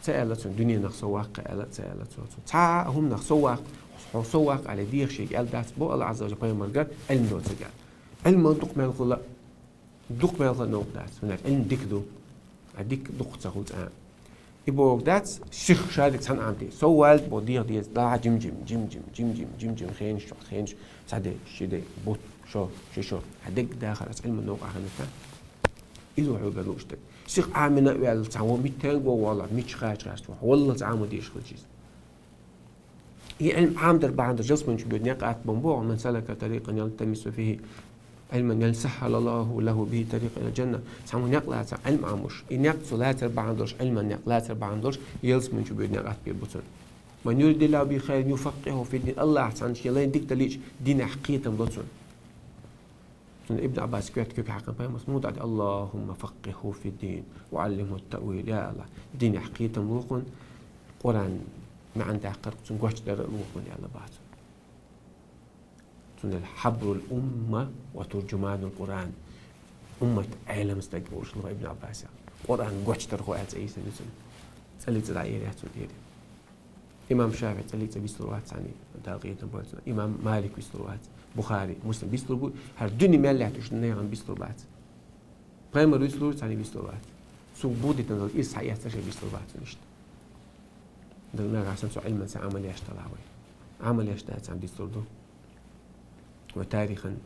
ца аьлла цунна, дуьненах сов ваккха аьлла, ца аьлла цо. Цхьа а хӀуманах сов ваккха, хьо сов ваккха аьлла, дехаш ерг аьлла дац боху Аллах Ӏазза ва Жалла пайхамарга, Ӏилма доцург аьлла. Ӏилма дукха мел хуьлу, дукха мел хуьлу новкъа дац, хӀунда аьлча Ӏилма дика ду. А дика дукха ца хуьлу цкъа а. И бохург дац, сиха шадерг цхьана Ӏамаде. Сов валд бо дегӀ деза, дагӀа жим-жим, жим-жим, жим-жим, жим-жим, хенаш чу, хенаш, цхьа де, ши де, бутт, шо, ши шо. Хьа дег дахар ас Ӏилман новкъа хинна. Иза хьога луш дерг. Сиха Ӏамина а ваьлла, цхьа во миттанга вогӀу валла, мичча кхача гӀерташ ву. Валлалц Ӏамаде дезаш хилча иза. И Ӏилма Ӏамадар бахьан долаш ялсмани чу бода некъ атта бан боху, «من سلك طريقا يلتمس فيه علما سهل الله له به طريقا إلى الجنة». Цхьаммо некъ лаца Ӏилма Ӏамуш. И некъ цо лацар бахьан долаш, Ӏилман некъ лацар бахьан долаш, ялсмани чу бода некъ атта бер бу цунна. «من يرد الله به خيرا يفقهه في الدين». АллахӀа цхьанна шен лайна дика далийча, динехь кхетам ло цунна. Цунна Ибн Ӏаббас коьрта куьг хьаькхна пайхамарс муха дӀа: «اللهم فقهه في الدين وعلمه التأويل». Я АллахӀ, динехь кхетам ло кхунна, Къуръан маьӀна даккхар цунна гочдар а ло кхунна, аьлла бац. Цундела حبر الأمة وترجمان القرآن. Уммат Ӏелам стаг волуш ло Ибн Ӏаббас. Къуръан гочдархо аьлла цӀе йисина ю цунна. ЦӀали цӀа дӀаэра яц цунна тӀера. Имам ШафиӀи цӀали цӀа бицлур вац цхьанне, Дала къинтӀера бойла цунна. Имам Малик бицлур вац. Бухари, Муслим бицлур бу, хӀара дуьне мел лаьтташ нехан бицлур бац. Пайхамар бицлур цхьанне бицлур вац. Цо бу дитина дала, иза схьаэцна шен бицлур бац цунна иштта. Дала нагахь санна цу Ӏилманца Ӏамал еш талахь вай. Ӏамал еш дац цхьанне дицлур ду. Ва тарихан,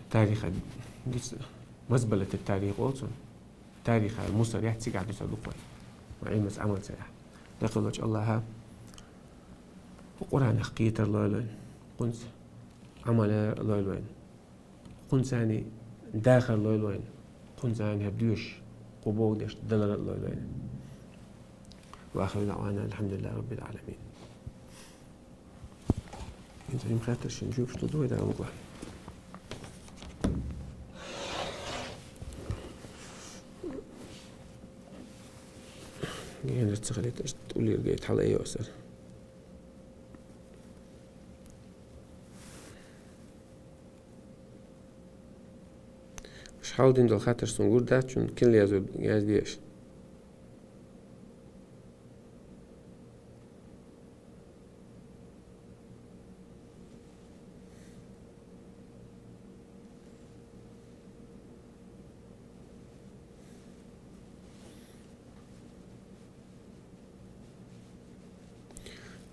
тариха диц-, мазбалат ат-тарих олу цунна. Тариха мусар яц, цигахь дуьсур ду-кх вай. Ва Ӏилманца Ӏамал ца яхь. Дакъа лочу АллахӀа Къуръанах кхетар лойла вайна, кхунца Ӏамал яр лойла вайна, кхунца цхьанне дахар лойла вайна, кхунца цхьанне хӀара доьшуш, кхо бохург деш далар а лойла вайна. وآخر دعوانا أن الحمد لله رب العالمين. ХӀинца хӀума хаттар шен жоьпаш ду дуй дан вугла. Генара ца хилийта, аша тӀулера гайта хьала айо асар. Аша хьалдина долу хаттарш суна гур дац, шуна кхин лезур язде аша.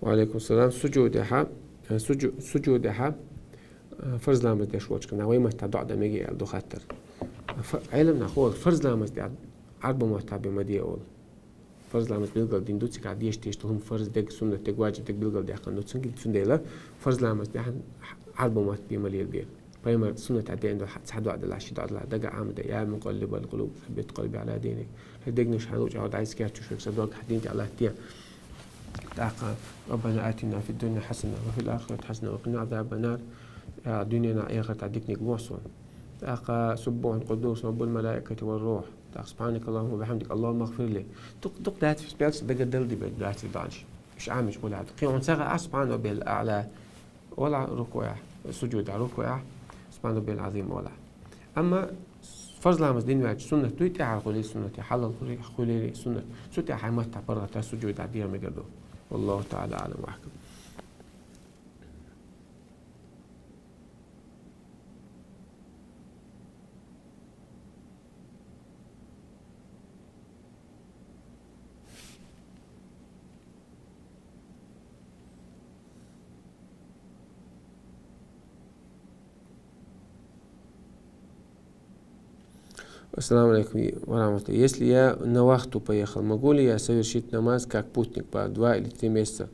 Ва алейкум салам. Суджудехьа, э, суджу-, суджудехьа, э, фарз ламаз деш волчу хенахь вай маттахь доӀа дан мега аьлла ду хаттар. Фа-, Ӏеламнаха олу, фарз ламаз тӀехь Ӏарбо маттахь бен ма де олу. Фарз ламаз билгал дина ду, цигахь дешан дезаш долу хӀума фарз дерг, суннат дерг, ваджиб дерг билгал даьккхина ду, цундела фарз ламаз тӀехь Ӏарбо матта бен ма лелабе. Пайхамар суннатехь деана долу цхьа доӀа делахь, ши доӀа делахь, дага Ӏамаде: «يا مقلب القلوب ثبت قلبي على دينك». ХӀай дегнаш хьан луучӀа дӀайса кечдеш верг, сан дог хьан дин тӀехь латте. ТӀаккха: «ربنا آتنا في الدنيا حسنة وفي الآخرة حسنة وقنا عذاب النار». Я, дуьненахь, эхартахь диканиг лохьа суна. ТӀаккха: «سبوح قدوس رب الملائكة والروح». ТӀаккха: «سبحانك اللهم وبحمدك، اللهم اغفر لي». Дукха, дукха дац, пелча дага дала дибе дац и доӀанаш. Уьш Ӏамийча гӀулехь ду. Кхин хьуна ца хаьа, «سبحان ربي الأعلى» олахь рукуӀехь, суджудехь, рукуӀехь «سبحان ربي العظيم» олахь. Амма фарз ламаз дина ваьлча суннат дуй, тӀаьхьара хуьлийла суннат, хьалал хуьлийла, хуьлийла суннат. Цу тӀехь хьайн маттахь паргӀатахь суджудехь дегӀан мегар ду. والله تعالى أعلم وأحكم. Ассаламу алейкум ва рахматуллах. Если я на вахту поехал, могу ли я совершить намаз как путник по два или три месяца?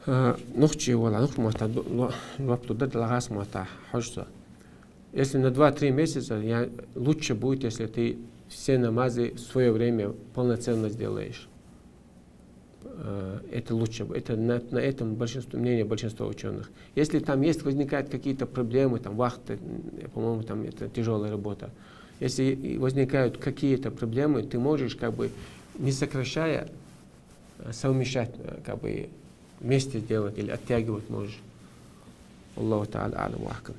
А, нохчий вала, нохчий маттахь ду-, ло-, лоп ду дада лагӀас маттахь хьожуш со. Если на два-три месяца, я, лучше будет, если ты все намазы в своё время полноценно сделаешь. Э, это лучше, это на, на этом большинство, мнение большинства учёных. Если там есть, возникают какие-то проблемы, там вахта, м, по-моему, там это тяжёлая работа. Если и возникают какие-то проблемы, ты можешь, как бы, не сокращая, э, совмещать, э, как бы, вместе делать или оттягивать можешь. والله تعالى أعلم وأحكم.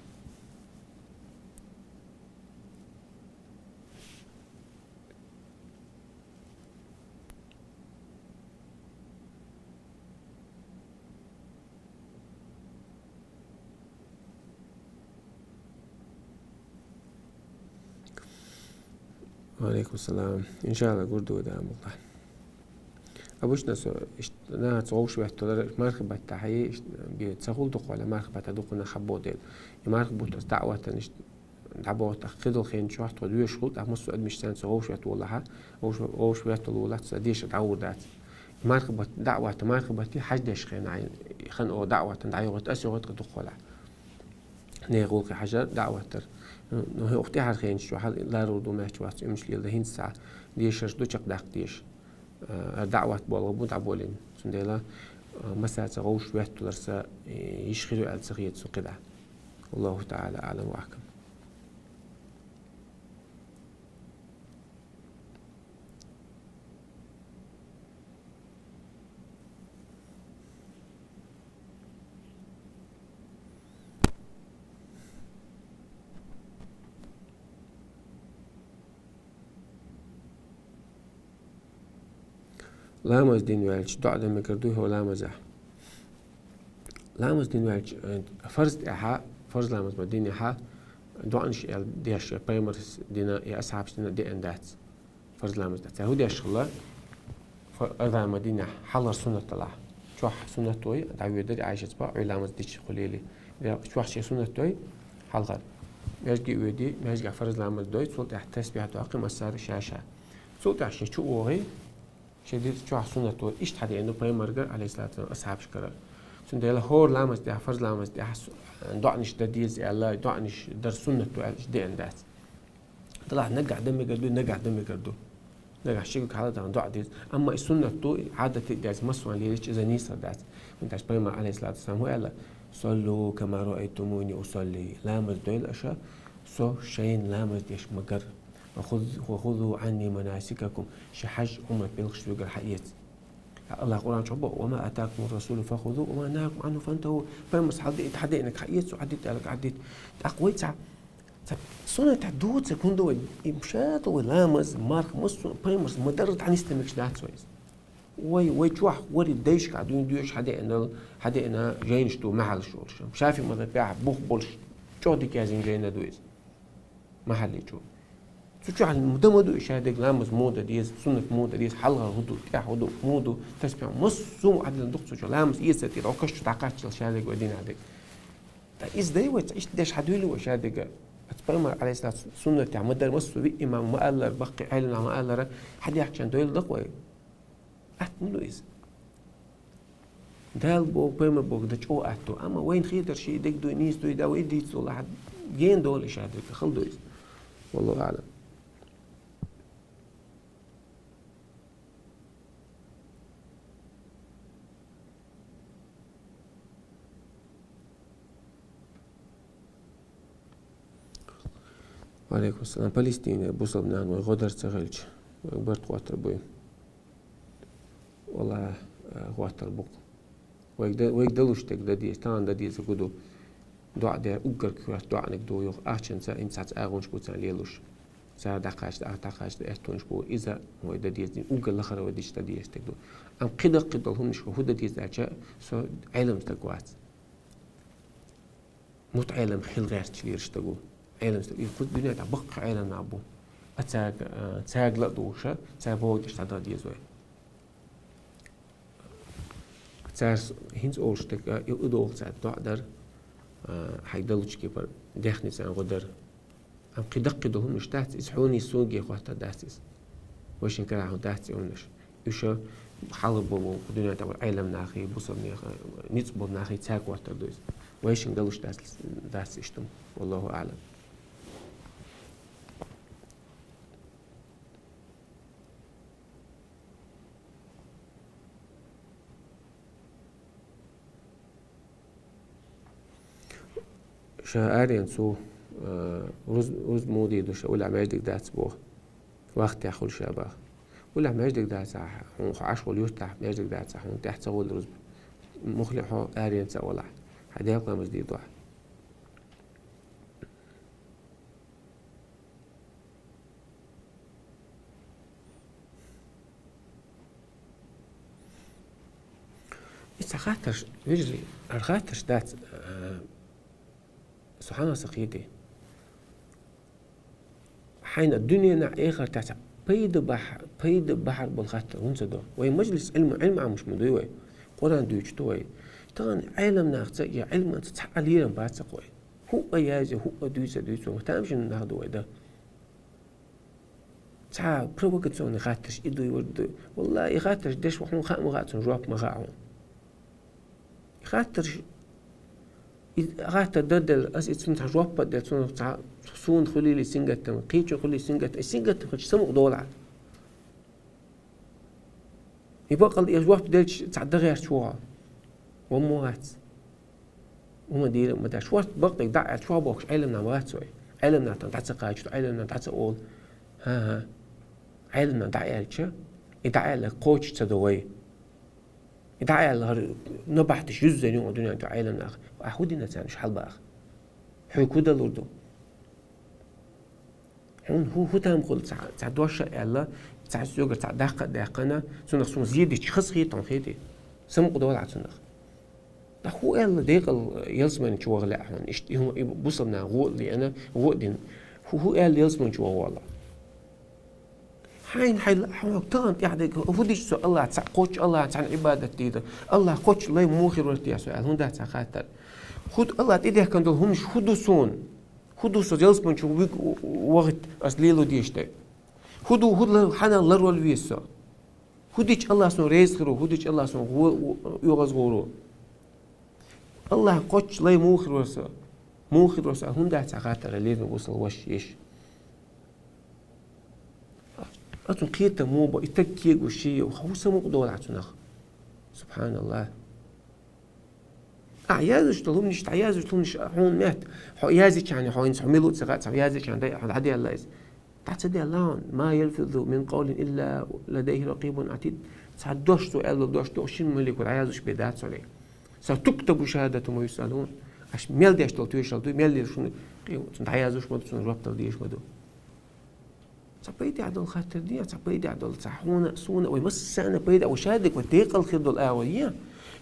Ва алейкум салам. Иншалла, гурду да мугла. Обычно со, ишт, на, ца вовш веттулар, мархи батта хай, ишт, би, ца хул духвала, мархи батта духуна хаббо дел. И мархи бутас даъватан, ишт, дабота, хидл хен чуахт, ход веш хул, а мусу адмишсан ца вовш веттулаха, вовш, вовш веттулаха, ца деш даур дац. И мархи бат, даъвата, мархи бати хаж деш хен ай, хан о даъватан, даъйогот, ас йогот ка духвала. Не гулхи хажар даъватар. Ну, хе ухти хар хен чуахал, лару ду меч вац, имш лил да хинца, дешар ду чак дак деш. Э, даъват болу бу даболин. Цундела, э, масаца гъовш веттуларса, э, иш хиру аль сахият сукъида. Аллаху та'ала а'лам ва ахкам. Ламаз дин ваьлча, доӀа дан мегар дуй хьо ламаза? Ламаз дин ваьлча, э, фарз тӀехьа, фарз ламаз ма дин яхьа, доӀанаш аьл деш, пайхамарс дина, я асхьабс дина деан дац. Фарз ламаз дац. Цхьа хӀу деш хилла, фа-, фарз ламаз дин яхь, хьалар суннат алахь. Чохь суннат дой, дӀавоьдир Ӏайшаца ба, Ӏуй ламаз дичи хулили. Чохь ше суннат дой, хьалхар. Межги оьди, межга фарз ламаз дой, цул тӀехь тасбихь дохи массар шаша. Цул тӀехь ше чу оги, ше дир чохь суннат дой, ишт хьадену пайхамарга, алейхиссалату вассалам, асхьабшкара. Цундела хор ламаз тӀехь, фарз ламаз тӀехь, доӀаниш да деза аьлла, доӀаниш дар суннат ду аьлла, иш деан дац. Далахь нагахь дан мегар ду, нагахь дан мегар ду. Нагахь шигук хьала дан доӀа деза. Амма и суннат ду, и Ӏадат и деза, масван лелич иза нийсар дац. Мин таш пайхамар, алейхиссалату вассалам, хӀу аьлла: «Саллу кама раайтумуни усалли». Ламаз дойла аша, со шайн ламаз деш магар. «Ва хуз-, ва хузу анни манасикакум». Ши хьаж, умра, пилхш вигар хьаэц. Аллах Къуран чу бо: «Ва ма атакумур расулу фа хузу, ва ма нахакум анху фантаху». Пайхамарс хьалде, ит хьадеънак хьаэц, цу хьадит аьлак хьадит. ТӀаккха вай ца Ца суннатехь дуца гунда вай, и мшата вай ламаз, марх, массо, пайхамарс ма дарра дӀанисдамикаш дац вай. Вай, вай чохь вари дайшка дуьйна доьш хьадеънал, хьадеъна жайнаш ду, махьалаш олуш. Шафи мазхабехь бух болуш, чӀогӀа дика язйина жайна ду иза. Махьалли чу. Цу чохь ма ма ду и шадег ламаз муда деза, суннат муда деза, хьалха хӀу ду, тӀехь хӀу ду, муду, тасбихь, массо а хьадеъна дукха цу чохь ламаз эца тӀера, окаш чу дӀакхаччал шадег вай дина хьадег. Ткъа иза дай вай, ца иштта деш хьадуьйла вай шадига. Ацу пайхамар, алейхиссалату, суннатехь ма-дарра массо виъ имам ма-аллара, баккхий Ӏелам ма-аллара, хьадехчан дойла дакъа вай. Атта ма ду иза. Дала боху, пайхамар боху дан чӀогӀа атта ду. Амма вайна хетар ши дег дуй, нийса дуй, да вай дийца дола хьад ген дола и шадига, хала ду иза. Валлаху аълам. Ва алейкум салам. Палестина, бусалба нана вай гӀо дар ца хилча, вай барт хӀоттар буй. Валла, э, хӀоттар бу-кх. Вайга да-, вайга далуш дерг да деза, тахана да деза гу ду. ДоӀа дер, уггар коьрта доӀаниг ду юха. Ахчанца, имцаца агӀонаш бу царна лелуш. Цара дӀакхача, дӀа-, дӀакхача, аьттонаш бу. Иза вай да деза, уггар лахара вай дича да деза дерг ду. Амма кхидӀа-кхидӀа хӀуманашка хӀу да деза аьлча, со Ӏелам стаг вац. МутаӀелам хила гӀерташ лелаш стаг ву. Ӏелам стаг, и кху дуьнен тӀа баккха Ӏелам нах бу. А цаьрга, а, цаьрга ла а духуша, цаьрга бохург иштта дӀа деза вай. Цара с-, хӀинца олуш дерг, а, и, и доху цаьрга доӀа дар, а, хьайга далучу кепара дехни царна гӀо дар. Амма кхидӀа-кхидӀа хӀуманаш дац, иза хьуний сугий хӀоттар дац иза. Вайшин карахь хӀун дац и хӀуманаш. Уьш хьалха болу дуьнен тӀехь болу Ӏелам нахий, бусалба нехан, ницкъ болу нахий цаьрга хӀоттар ду иза. Вайшинга далуш дац, дац иштта. Валлаху аълам. Ша аренца ву, а, руз-, рузба муха дийр ду ша, уллехь маьждиг дац боху. Вахтехь хуьлу ша боху. Уллехь маьждиг дацахь, хьуна хьо Ӏаш волу юьртахь маьждиг дацахь, хьуна тӀехь ца хуьлу рузба. Муххале хьо аренца а валахь, хьан делкъа ламаз дийр ду ахь. И ца хаттарш, вежарий, ара хаттарш дац, а, со хьанал сан кхетий. Ӏайна дуьненахь, эхартахь цхьа пайда бахьа-, пайда бахьар болу хаттар хӀунда ца до? Вай мажлис Ӏилма, Ӏилма Ӏамош ма дуй вай. Къуръан дуьйцуш ду вай. Тахана Ӏеламнаха ца, я Ӏилманца цхьа а лерам бац-кх вай. ХӀуъа язъе, хӀуъа дуьйцу, дуьйцу, тамашийна нах ду вай, да. Цхьа провокационный хаттарш и дуй, вара дуй. Валлахьи, и хаттарш деш ву хьуна, хаа ма хаьа цунна жоп, ма хаьа хьуна. И хаттарш, и хаттар дар делла, ас и цунна цхьа жоп а делла, цунах цхьа суна хуьлийла сингаттам, кхечунна хуьлийла сингаттам, и сингаттам хилча самукъа долахь. И бакъалла и жоп делча цхьа дан гӀерташ ву хьо. Ван ма вац. Ван ма дийра ма дац. Шорта бакъдерг дӀа а аьлча, чохь бохкуш Ӏеламнах ма вац вай. Ӏеламнах тхан дӀа ца кхача, Ӏеламнах дӀа ца олу. ХӀан-хӀа. Ӏеламнах дӀа аьлча, и дӀа аьлларг кхочуш ца до вай. И дӀа аьлла хӀара набахташ юззина юкъа дуьнен тӀехь Ӏеламнах. Ахь хӀун дина царна уьш хьалабаха? Хьоьга хӀун далур ду? Хьуна хӀун, хӀун там хуьлу цхьа, цхьа дош а аьлла, цхьа соьгара цхьа даккха а даьккхина, цунах суна зен дича хазахета хьуна, хетий? Самукъа долахь цунах. Ткъа хӀун аьлла декъал ялсамани чу ваха лаьа хьуна? Иштта и хӀума, и бусалба нах гӀо а лиъна, гӀо а дина. ХӀун, хӀун аьлла ялсамани чу ваха волла? Хьайна хьайла, хьо тахана тӀаьхьа дерг, хӀун дича со АллахӀ цхьаъ кхоччу, АллахӀ цхьаьна Ӏибадат дийр, АллахӀ кхоччу лай муха хир вара те со аьлла, хӀунда дац цхьа хаттар? ХӀун ду АллахӀ тӀедехкина долу хӀуманаш хӀун ду суна? ХӀун ду со ялсамани чу виг-, вахийта ас лело дезаш дерг? ХӀун ду, хӀун лар-, хьанал ларвала веза со? ХӀун дича АллахӀ суна реза хир ву, хӀун дича АллахӀ суна гӀо-, оьгӀаз гӀур ву? АллахӀ кхоччу лай муха хир вара со? Муха хир вара со? ХӀунда дац цхьа хаттар лерина бусалба ваша, йиша? Ацун кхетам муха бо, и стаг кегош шен йо, хӀун самукъа долахь цунах? СубхьаналлахӀ. Ахьа яздеш долу хӀуманаш, дӀаяздеш долу хӀуманаш хьуна моьтту. Хьо яздичхьана, хьо хӀинца хьо мила ву ца хаьа, цхьа яздичхьана дай, хьо дӀаделла иза. ДӀа ца делла хьуна, ма ялфизу мин къавлин илла ладайхи ракъибун атид. Цхьа дош цо аьлла дош ду, шина малико дӀаяздеш бен дац цо. Сатуктабу шахӀадатухум ва юсъалун. Аша мел деш долу тоьшалла ду, мел деш шуна, цунна дӀаяздеш ма ду, цунна жоп дала дезаш ма ду. Цхьа пайда долу хаттар де, цхьа пайда долу, цхьа хьуна, суна, вай массарна пайда, вай шадерг вай декъал хир долу агӀо е.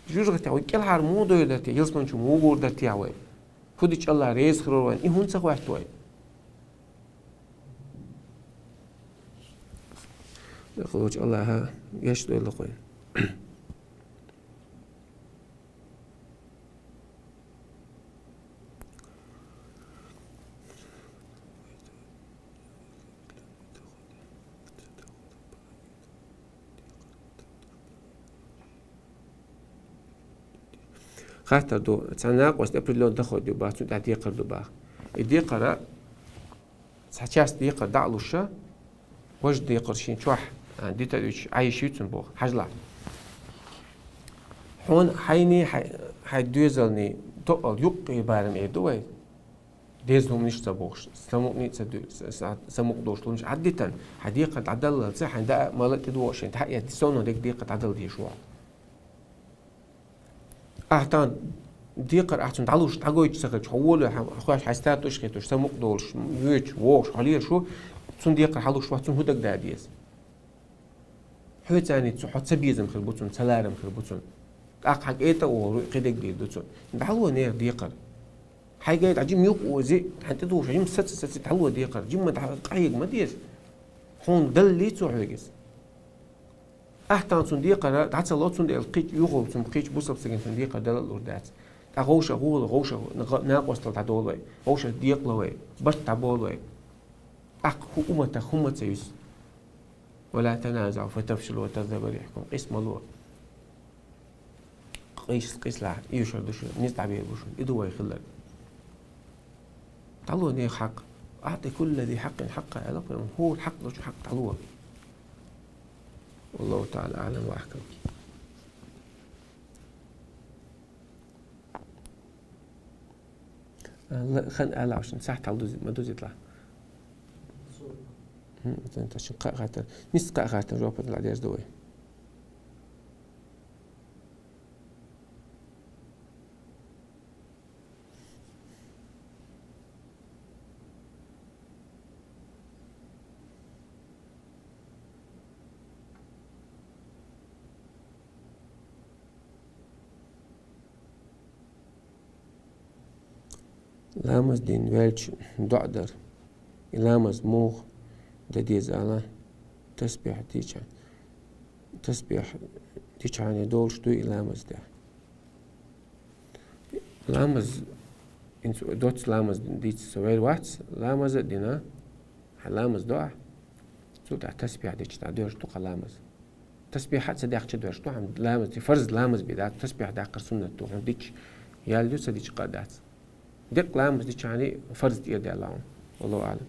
Жужахате вай кӀелхьара муха дойр дара те, ялсамани чу муха гӀур дара те вай? ХӀун дича АллахӀ реза хир вара вайна, и хӀунда ца хоьтту вай? Декъалволчу АллахӀа гечдойла вайна. Хаттар ду, цхьа накъост определённый доход ю баха, цунна тӀехь декхар ду баха. И декхара Цхьа часть декхар дӀа а луш, важа декхар шен чохь, а, дитар уьйцуш Ӏайша ю цунна боху, хьажалахь. Хьуна хьайний, хьай, хьайн доьзалний тоъал юккъе барам эр ду вай. Деза хӀуманаш ца бохуш, самукъаний ца дуьйцуш, са-, са-, самукъа долуш хӀуманаш Ӏаддитан, хьайн декхар дӀадаллалца, хьайн даа а, мала а тӀедогӀуш шайн тӀаьхьа эцна, сонно дерг декхар дӀадала дезаш ву. Ахьа тахана декхар ахьа цунна дӀалуш, дӀагойтуш ца хилча, хьо волаве, хьан, хьоьш хьайн статус хеташ, самукъа долуш, воьдуш, вогӀуш, хьо лелаш ву, цунна декхар хьалуш вац, цунна хӀун дагадаа деза? Хьоьца цхьаьний цу хьо ца безам хир бу цунна, ца ларам хир бу цунна. ТӀаккха хьан кӀетӀа а вогӀур ву, кхидерг дийр ду цунна. ДӀало нехан декхар. Хьайгай дӀа жима юкъа ози, хьан тӀедугӀуш жима саца саци дӀало декхар, жимма дӀа къахьега ма деза. Хьуна даллий цо хьоьга иза? Ахьа тахана цунна декхар дӀа ца ло, цундела кхечу юхаволчу, цунна кхечу бусалба стагана цунна декхар дала а лур дац. ТӀаккха вовшах гӀула, вовшах на-, накъостал дӀадолу вай, вовшах декъала вай, барт дӀаболу вай. ТӀаккха хӀун умматах хӀумма ца юьсу. «Ва ла таназаӀу фа тафшалу ва тазхӀаба рихьукум». Къийса ма ло. Къийс-, къийсалахь, ийшар ду шу, низ дӀабер бу шу. И ду вай хилар. ДӀало нехан хьакъ. «АӀти кулла зи хьакъин хьакъа», аьлла пайхамара. ХӀора хьакъ долчун хьакъ дӀало. Валлаху таӀала аӀлам ва ахькам. Ла-, хан ала вшин сахьт хьал дузи-, ма дузитлахь. Хм, тан ташин кхаа хаттар. Мис кхаа хаттар жоп дала дерз ду вай. Ламаз дина ваьлча доӀа дар. И ламаз муха, де деза ала, тасбихь дича. Тасбихь дичахьана долуш дуй и ламаз де. Ламаз, инца доцца ламаз дийца со вер вац, ламаз а дина, хьан ламаз до ахь. Цул тӀаьхьа тасбихь дича дӀадоьрзуш ду хьан ламаз. Тасбихь а ца даьккхича доьрзуш ду хьан ламаз, те фарз ламаз бен дац, тасбихь даккхар суннат ду, хьан дича ял ю, ца дича къа дац. Деккъа ламаз дичахьана фарз тӀера даьлла хьуна. Валлаху аълам.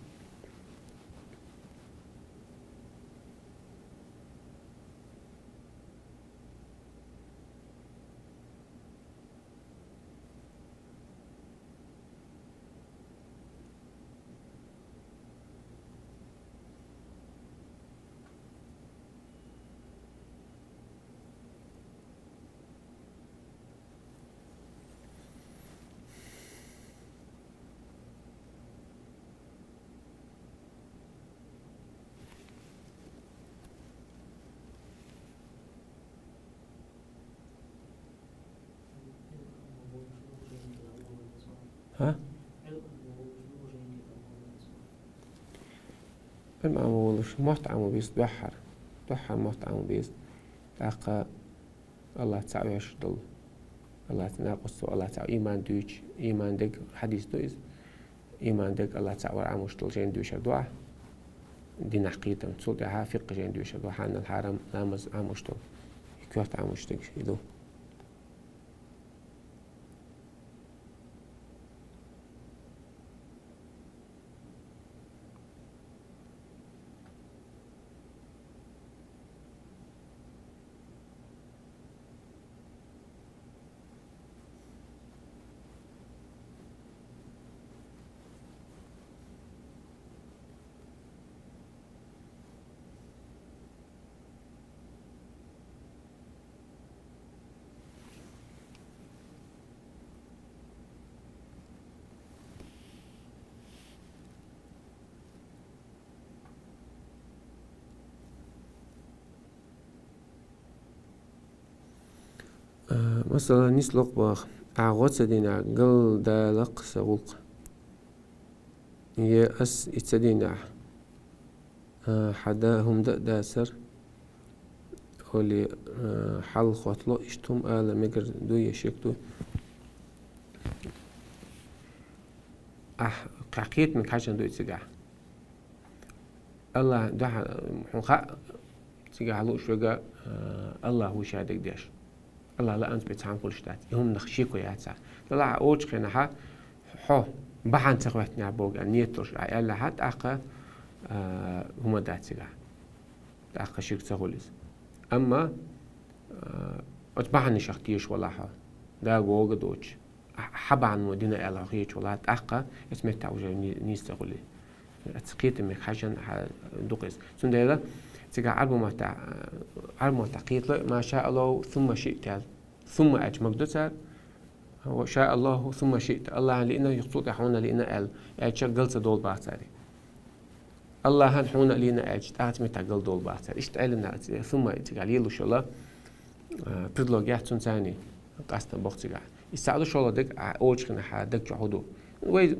ХӀа? Ӏилма Ӏамо волуш, мотт Ӏамо беза дуьххьара. Дуьххьара мотт Ӏамо беза. ТӀаккха АллахӀ цхьаъ веш долу. АллахӀ цхьаъ, накъост цо, АллахӀ цхьаъ, ийман дуьйцу, ийман дерг, хьадис ду иза. Ийман дерг АллахӀ цхьаъ вар Ӏамош долу жен доьшур ду ахь. Динахь кхетам. Цул тӀаьхьа фикъхӀ жен доьшур ду, хьанал, хьарам, ламаз Ӏамош долу. И коьрта Ӏамош дерг и ду. А, масала, нислух баха, ахь гӀо ца динехь, галдалакх сан гӀуллакх. Я ас и ца динехь, а, хьан да хӀума дан а дацара, олий, а, хьал хоттало, иштта хӀума ала мегар дуй я шек дуй? Ахь кхетамиг хьаьжжина дуй цигахь? АллахӀ дуьхьа, хьуна хаьа, цигахь лууш верг, а, АллахӀ ву шадерг деш. АллахӀ лаамца бен цхьа хӀума хуьлуш дац. И хӀуманах шеко яц ахь. Делахь а олучу хенахь хьо бахьана ца хӀоьттинехь боху аьлла, нийят долуш ахь аьллехь, тӀаккха, а, хӀума дац цигахь. ТӀаккха ширк ца хуьлу иза. Амма, а, оцу бахьанашах тешаш валахь хьо, дагога доцуш, а, хьан бахьана дина аьлла хьо хеташ валахь, тӀаккха оцу меттехь уже ни-, нийса ца хуьлу. Оцу кхетамех хьаьжжина хьан дукха иза. Цундела цигахь Ӏарбу маттахь, Ӏарбу маттахь кхетало: «Ма ша Аллаху, сумма шиъта», аьлла. «Сумма» аьлча магадо цара. «Ва ша Аллаху, сумма шиъта». АллахӀана лиъна, юха цул тӀаьхьа хьуна лиъна аьлла. Аьлча гал ца долу бах цара. «АллахӀана хьуна лиъна» аьлча, тӀаккха оцу меттехь гал долу бах цара. Иштта Ӏилманах, сумма цигахь лелош йолу, а, предлог яц цуьнан царний, къастам боху цигахь. Иза ца а ду шолгӀа дерг, а, олучу хенахь хьан даг чохь хӀун ду? Вай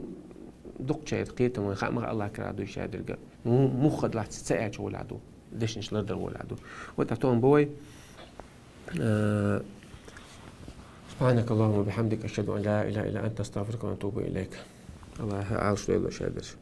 дукхачеран кхетам вайн хаьа ма хаьа АллахӀ кара дуй шадерг. Ну, муха дан лаьцна ца аьлча гӀолехь ду. Дешнаш лардан гӀолехь ду. Вот а тохам бу вай. Э, سبحانك اللهم وبحمدك، أشهد أن لا إله إلا أنت، أستغفرك وأتوب إليك. АллахӀа Ӏалаш дойла шадерш.